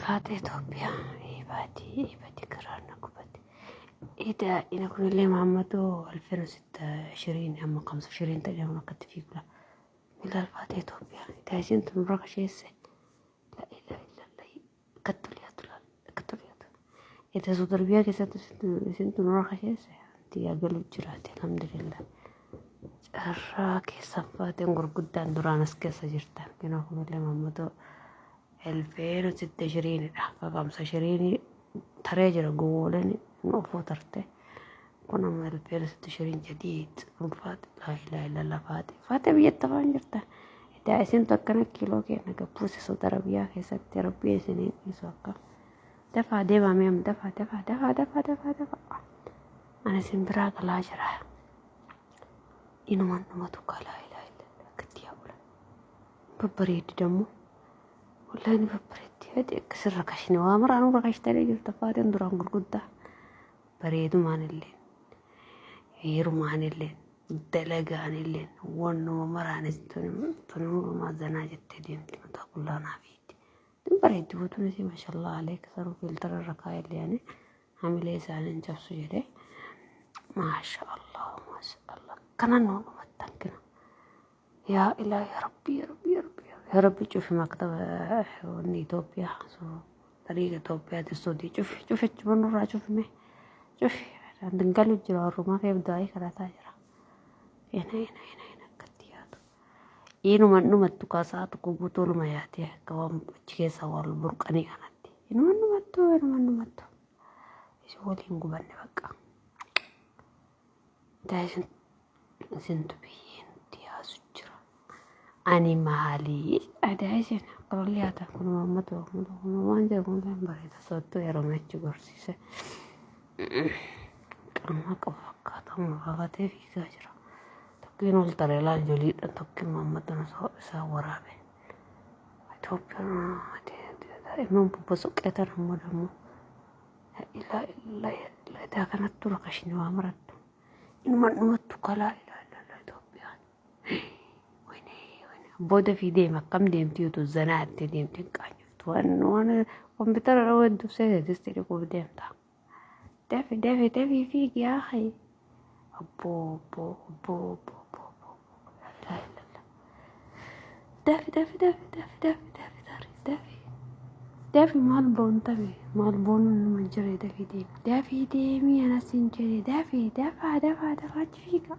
Faatee Itoophiyaa eebaati eebaati garaan na gubate. Ida ina kunillee Mahammadoo alfeenu sitta shiriin amma kamsa shiriin ta'e amma akkatti fiigula. Milaal Faatee Itoophiyaa idaa isin tun dura kasheesse. La ilaha illallah akkatti ol yaatu laal akkatti ol yaatu. Ida Saudi Arabiyaa keessatti isin tun dura kasheesse. Anti galu jiraate alhamdulillah. Carraa keessan faateen gurguddaan duraan as keessa jirtan. Kinoo kunillee Mahammadoo elfeenu sitta shiriinidha. Kakamsa shiriinii taree jira gowwooleen hin ofuu tarte. Kun amma elfeenu sitta shiriin jadiid kun faate laa ilaaha illallah faate. Faate biyyatti afaan jirta. Edaa isintu akkana kiiloo kenna gabbuuse Saudi Arabiyaa keessatti rabbii isiniin dhiisu akka. Dafaa deemaa mee amma dafaa dafaa dafaa dafaa dafaa dafaa. Ani isin biraa galaa jira. Inuman dhumatu kaa laa ilaaha illallah akkatti yaa'u laa. Babbareeddi dammoo. Wallahi ni babbareeddi. Ati akka sirra kashne waa maraanuu rakashtanii jirta faateen duraan gurguddaa. Bareedumaan illee heerumaan illee dalagaan illee wannuma maraanis tuni murumaa zanaa jettee deemti mataa qullaa naa fiitti. Ni bareeddi guutuun isii mashallah aleek saruu fiiltara irra kaa'ellee ani hamilee isaanii hin cabsu jedhee. Maasha Allah maasha Allah kana nuu dhumattan kina. Yaa ilaahi yaa rabbi yaa rabbi yaa rabbi yaa rabbi cufi maktaba wanni Itoophiyaa so tariiqa Itoophiyaati Saudii cufi cufi achuma nurraa cufime cufi dingalu jira warrumaa keef du'aa'ii kadhataa jira. Ina ina ina ina akkatti yaadu. Inuma dhumattu kaasaa tokko guutuu oluma yaatee akka waan achi keessa wal burqanii kanatti. Inuma dhumattu inuma dhumattu. Isin waliin gubanne bakka. Isin isintu biyyee nutti yaasu jira. Ani maali? Adaa isin qorolli haa ta'u kun uummata kun waan jedhu kun hin bareeda soottuu yeroo achi gorsiise. Qaama qabu fakkaata amma baafatee fiigaa jira. Tokkiin ol taree laal joliidha tokkiin uummata isaa waraabe. Itoophiyaan daa'imman bobbosoqqee tan ammoo dammoo. Ilaa ilaa ilaa idaa kanatti rakashni waa marattu. Inuma dhumattu kalaa ilaa ilaa ilaa Itoophiyaan. Wayne wayne booda fi deema akkam deemti utuu zanaa itti deemti hin qaanyoftu. Waan waan kompiitara irra wedduu seete disti dhiquuf deemta. Dafi dafi dafi fiigi yaa hayi. Abboo abboo abboo abboo abboo abboo. Laa ilaa ilaa. Dafi dafi dafi dafi dafi dafi dafi dafi. Dafi maal boontame maal boonuun numa hin jirre dafi deemi dafi deemi anas hin jedhe dafi dafaa dafaa dafaa achi fiiga.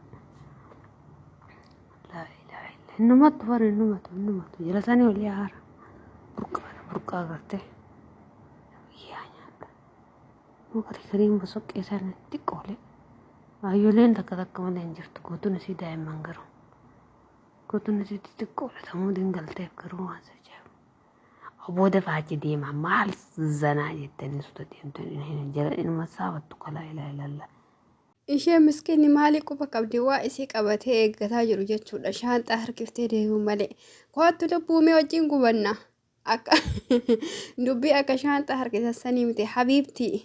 Laa ilaaha illa innumatu bara innumatu innumatu jala sanii olii haara burqaadha burqaa gartee yaa nyaadha. Muka kariin bosoqqee sana xiqqoolee Aayyoleen takka takka malee hin jirtu guutuun isii daa'imman garuu. Guutuun isii xixiqqoodha sammuu dingalteef garuu waan si ajaa'ibu. Booda faachi deema maal zanaa jettanii suuta deemtan jala inuma saabattu kalaa ilaa ilalla. Ishee miskiinni maalii quba qabdi waa isii qabatee eeggataa jiru jechuudha. Shaanxaa harkiftee deemu malee. Koottu lubbuu mee wajjin gubanna. Akka dubbii akka shaanxaa harkisan sanii miti habiibtii.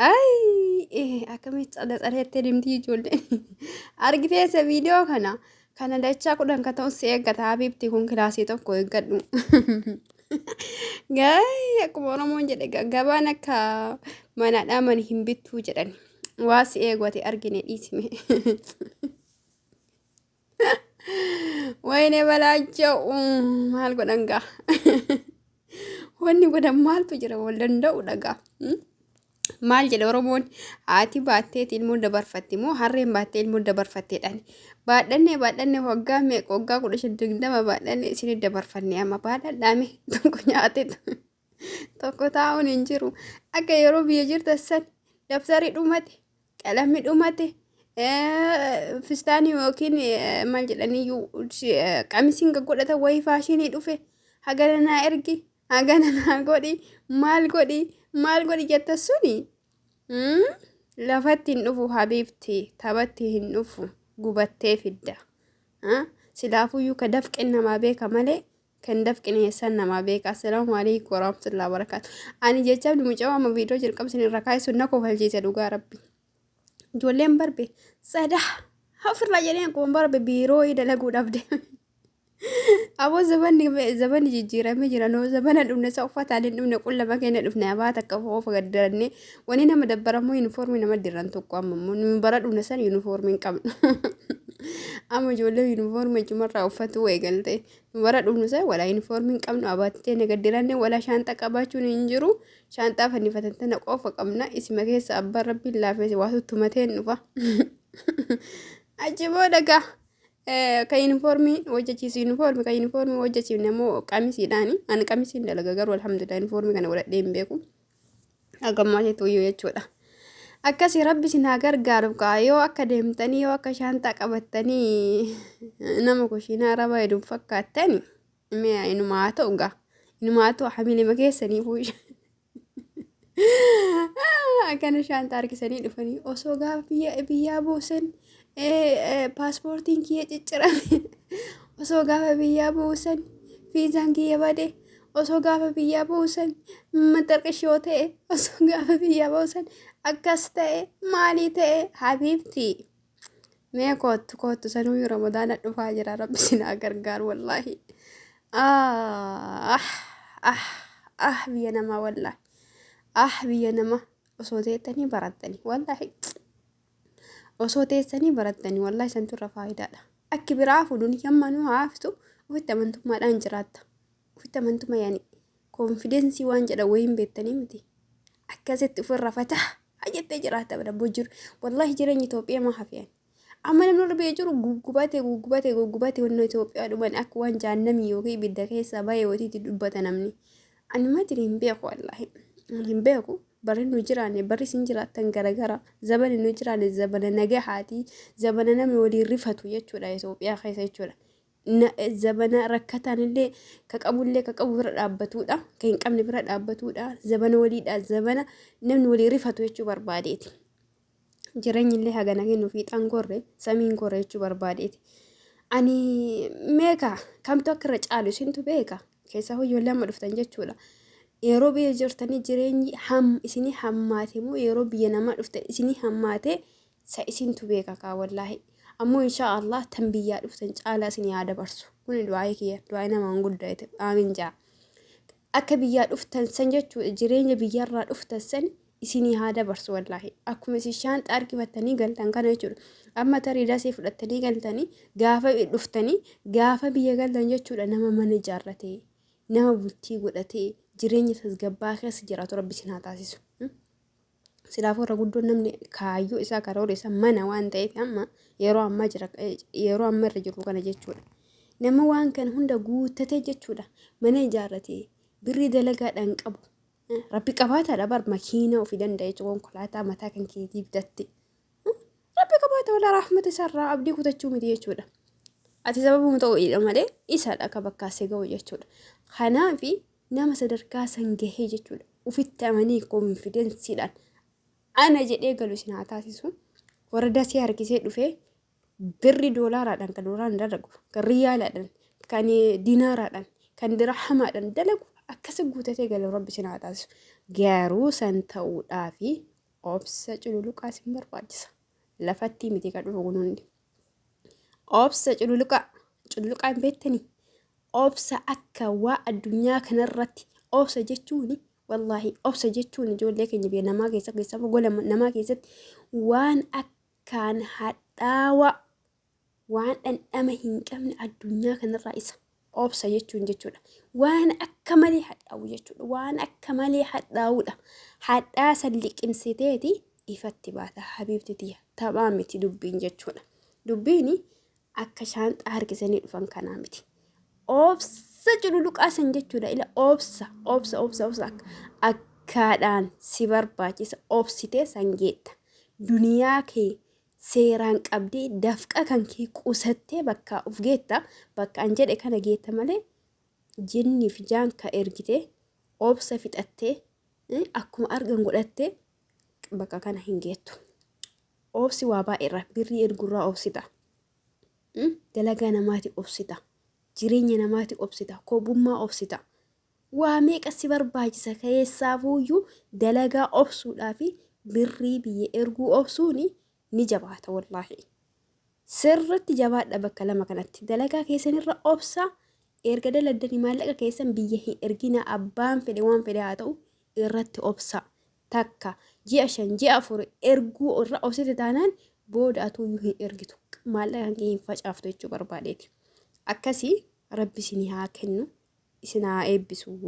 Ayi akkamitti tsada tsareettee deemti ijoolleen. Argitee isa viidiyoo kana kana dachaa 10 ka ta'u si eeggata habiibtii kun kilaasii tokko eeggadhu. Gaay akkuma Oromoon jedhe gabaan akka mana dhaaman hin bittuu jedhan. Waa si eegu ati argine dhiisime. Wayne balaacha'u maal godhan gaa? Wanni godhan maaltu jira wal danda'u dhagaa. Maal jedha Oromoon haati baatteeti ilmoo dabarfatti moo harreen baattee ilmoo dabarfatteedhaan. Baadhannee baadhannee waggaa meeqa waggaa 15 20 baadhannee isin dabarfanne amma baadhadhaame tokko nyaate tokko taa'uun hin jiru. Akka yeroo biyya jirtan san dabtarri dhumate qalamni dhumate fistaanii yookiin maal jedhaniyyuu qamisiin godhatan wayii faashinii dhufe hagana naa ergi hagana naa godhi maal godhi maal godhi jetta suni lafatti hin dhufu habiibti taphatti hin dhufu gubattee fidda silaafuyyuu ka dafqin namaa beeka malee kan dafqine eessaan namaa beeka. Assalaamu alaikum warahmatullahi wabarakatuh. Ani jecha mucaa amma viidiyoo jalqaba isin irra kaa'e sun na kofalchiise dhugaa rabbi. Ijoolleen barbe sadaa ofirraa jedhee akkuma barbe biiroo dalaguudhaaf deeme. Aboo zabanni zabanni jijjiiramee jira noo zabana dhumne isa uffataan hin dhumne qullama keenya dhufne abaa takka qofa gad diranne wani nama dabbarammoo yuunifoormii nama diran tokko amma immoo nu bara dhumne san yuunifoormii hin qabnu. Amma ijoollee yuunifoormii achumarraa uffatuu eegalte nu bara dhumne san walaa yuunifoormii hin qabnu abaatti teenya gad diranne walaa shaanxaa qabaachuun hin jiru shaanxaa fannifatan tana qofa qabna isima keessa abbaan rabbiin laafese waa tuttumateen dhufa. Achi booda gaa Kan yuunifoormii hojjechiisu yuunifoormii kan yuunifoormii hojjechiifne immoo qamisiidhaani. Ani qamisiin dalaga garuu alhamdulillah yuunifoormii kana godhadhee hin beeku. Haga ammaatitti iyyuu jechuudha. Akkasii rabbi isin haa gargaaru kaa yoo akka deemtanii yoo akka shaanxaa qabattanii nama kushiinaa arabaa hedduu fakkaattani mee inumaa haa ta'u gaa inumaa haa ta'u hamiilima keessanii fuusha. Akkana shaanxaa harkisanii dhufanii osoo gaafa biyya biyyaa buusan paaspoortiin kiyya ciccirame osoo gaafa biyyaa buusan fiizaan kiyya bade osoo gaafa biyyaa buusan maxxarqishoo ta'e osoo gaafa biyyaa buusan akkas ta'e maalii ta'e habiibti mee koottu koottu sanuu ramadaana dhufaa jira rabbi sin haa gargaaru wallaahi ah ah ah biyya namaa wallaahi ah biyya namaa osoo teettanii barattanii wallaahi osoo teessanii barattanii wallaahi santu irra faayidaadha akki biraa fuudhuun yammanuu haaftu ofitti amantummaadhaan jiraatta ofitti amantummaa yaani koonfidensii waan jedhan wayii hin beektanii miti akkasitti ofirra fataa jettee jiraatta bada jiru wallaahi jireenya Itoophiyaa maa hafeen amma namni warra biyya jiru guggubate guggubate guggubate wanna Itoophiyaa dhuman akka waan jaannamii yookiin ibidda keessaa bahee wayiitti dubbata namni ani matiri hin beeku wallaahi hin beeku barri nu jiraanne barri isin jiraattan garagara zabani nu jiraanne zabana nagahaatii zabana namni waliin rifatu jechuudha Itoophiyaa keessa jechuudha Zabana rakkataan illee ka qabullee ka qabu bira dhaabbatuudha ka hin qabne bira dhaabbatuudha zabana waliidha zabana namni walii rifatu jechuu barbaadeeti. Jireenyi illee hagana kennu fiixaan gorre samiin gorre jechuu barbaadeeti. Ani meeqa kamtu akka irra caalu isintu beeka keessaa ijoollee amma dhuftan jechuudha. Yeroo biyya jirtanii jireenyi ham isinii hammaate moo yeroo biyya namaa dhuftan isinii hammaate Sa isintu beeka kaa wallaahi. Ammoo inshaa Allah tan biyyaa dhuftan caalaa isin haa dabarsu. Kuni du'aa'ii kiyya du'aa'ii namaan guddaa aamin jaa. Akka biyyaa dhuftan san jechuudha jireenya biyyarraa dhuftan san isinii haa dabarsu wallaahi. Akkuma isin shaanxaa harkifattanii galtan kana jechuudha. Amma tarii dasee fudhattanii galtanii gaafa dhuftanii gaafa biyya galtan jechuudha nama mana ijaarratee nama bultii godhatee jireenya tasgabbaa keessa jiraatu rabbi isin haa taasisu. Silaafuu irra guddoon namni kaayyoo isaa karoora isaa mana waan ta'eef amma yeroo ammaa jira yeroo amma irra jiru kana jechuudha. Nama waan kana hunda guuttatee jechuudha. Mana ijaarratee birrii dalagaadhaan qabu. Rabbi qabaataadha bar makiina ofii danda'a jechuudha konkolaataa mataa kan keetii bitatte. Rabbi qabaata wala rahmata isaarraa abdii kutachuu miti jechuudha. Ati sababuma ta'uudha malee isadha akka bakkaa si ga'u jechuudha. Kanaafi nama sadarkaa san gahee jechuudha. Ufitti amanee konfidensiidhaan ana jedhee galu isin haa taasisu. Warra dasee harkisee dhufee birri doolaaraadhaan kan doolaaraan dalagu, kan riyaalaadhaan, kan dinaaraadhaan, kan dirhamaadhaan dalagu akkasi guutatee galu rabbi isin haa taasisu. Garuu san ta'uudhaafi obsa cululuqaa isin barbaachisa. Lafatti miti kan dhufu kun hundi. Obsa cululuqaa. Cululuqaa hin beektanii? Obsa akka waa addunyaa kanarratti obsa jechuun wallaahi obsa jechuun ijoollee keenya biyya namaa keessa keessa gola namaa keessatti waan akkaan hadhaawaa waan dhandhama hin qabne addunyaa kanarraa isa obsa jechuun jechuudha. Waan akka malee hadhaa'u jechuudha. Waan akka malee hadhaa'uudha. Hadhaa san liqimsiteeti ifatti baata habiibti tiyya. Taphaa miti dubbiin jechuudha. Dubbiin akka shaanxaa harkisanii dhufan kanaa miti. Obsa cululuqaa san jechuudha. Ila obsa obsa obsa obsa akkaadhaan si barbaachisa obsitee san geetta. Duniyaa kee seeraan qabdee dafqa kan kee qusattee bakkaa of geetta bakka an jedhe kana geetta malee jinniif jaan ka ergite obsa fixattee akkuma argan godhattee bakka kana hin geettu. Obsi waa baay'eerra birrii ergurraa obsita. Dalagaa namaati obsita. Jireenya namaati obsita. Kobummaa obsita. Waa meeqa si barbaachisa keessaafuuyyuu dalagaa obsuudhaa fi birrii biyya erguu obsuuni ni jabaata wallaahi. Sirritti jabaadha bakka lama kanatti. Dalagaa keessanirra obsa erga daladdanii maallaqa keessan biyya hin ergina abbaan fedhe waan fedhe haa ta'u irratti obsa. Takka ji'a 5 ji'a 4 erguu irra obsite taanaan booda atuuyyuu hin ergitu. Maallaqa kee hin facaaftu jechuu barbaadeeti. Akkasii rabbi isinii haa kennu isin haa eebbisu.